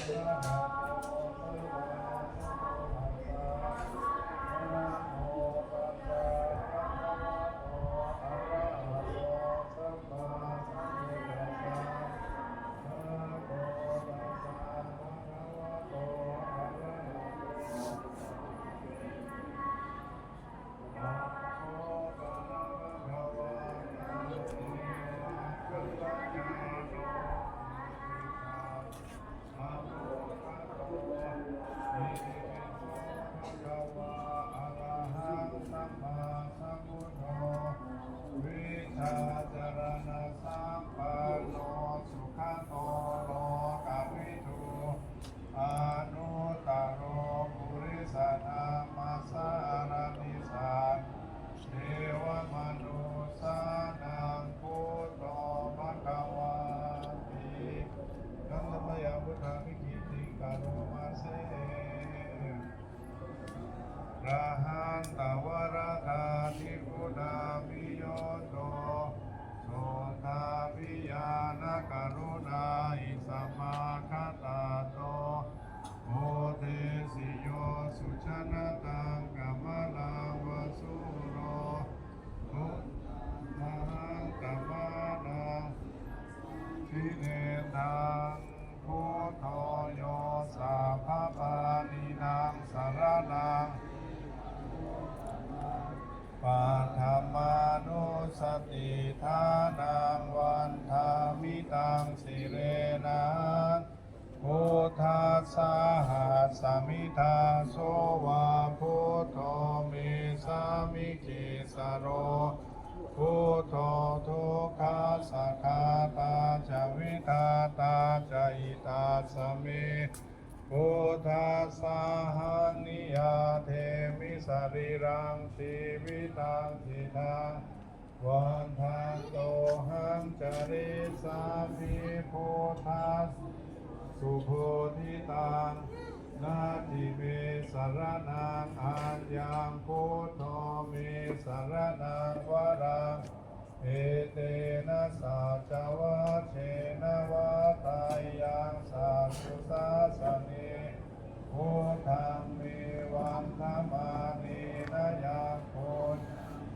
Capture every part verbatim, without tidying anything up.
Arahaṃ sammāsambuddho, vijjācaraṇasampanno sugato lokavidū, anuttaro purisadammasārathi satthā devamanussānaṃ buddho bhagavāti. Handa mayaṃ buddhābhigītiṃ karoma se. Arahantavaradhāti guṇābhiyutto, sotthābhiñāṇakaruṇāhi samāgatatto, bodhesi yo sujanataṃ kamalaṃ va sūro, buddhaṃ dhammānaṃ dinettaṃ, buddho yo sabbapāṇīnaṃ saraṇaṃ, paṭhamānussatiṭṭhānaṃ vandāmi taṃ sirenaṃ, buddhassāhasmi. Dāso va buddho me sāmikissaro, buddho dukkhassa ghātā ca vidhātā ca hitassa me, buddhassāhaṃ niyyādemi sarīrañjīvitañcidaṃ, vandantohaṃ carissāmi buddhassa subodhitaṃ. Natthi me saraṇaṃ aññaṃ, buddho me saraṇaṃ varaṃ, etena saccavajjena vaḍḍheyyaṃ satthu sāsane. Buddhaṃ me vandamānena yaṃ puññaṃ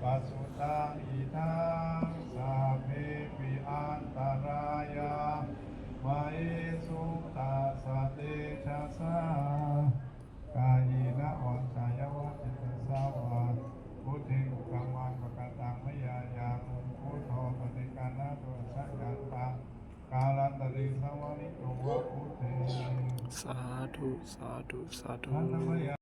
pasutaṃ idha, sabbepi antarāyā mayesum tassa tejasā. Kāyena vācāya va cetasā vā, buddhe kukammaṃ pakataṃ mayā yaṃ, buddho paṭiggaṇhatu accayantaṃ, kālantare saṃvarituṃ va buddhe. Sādhu, sādhu, sādhu.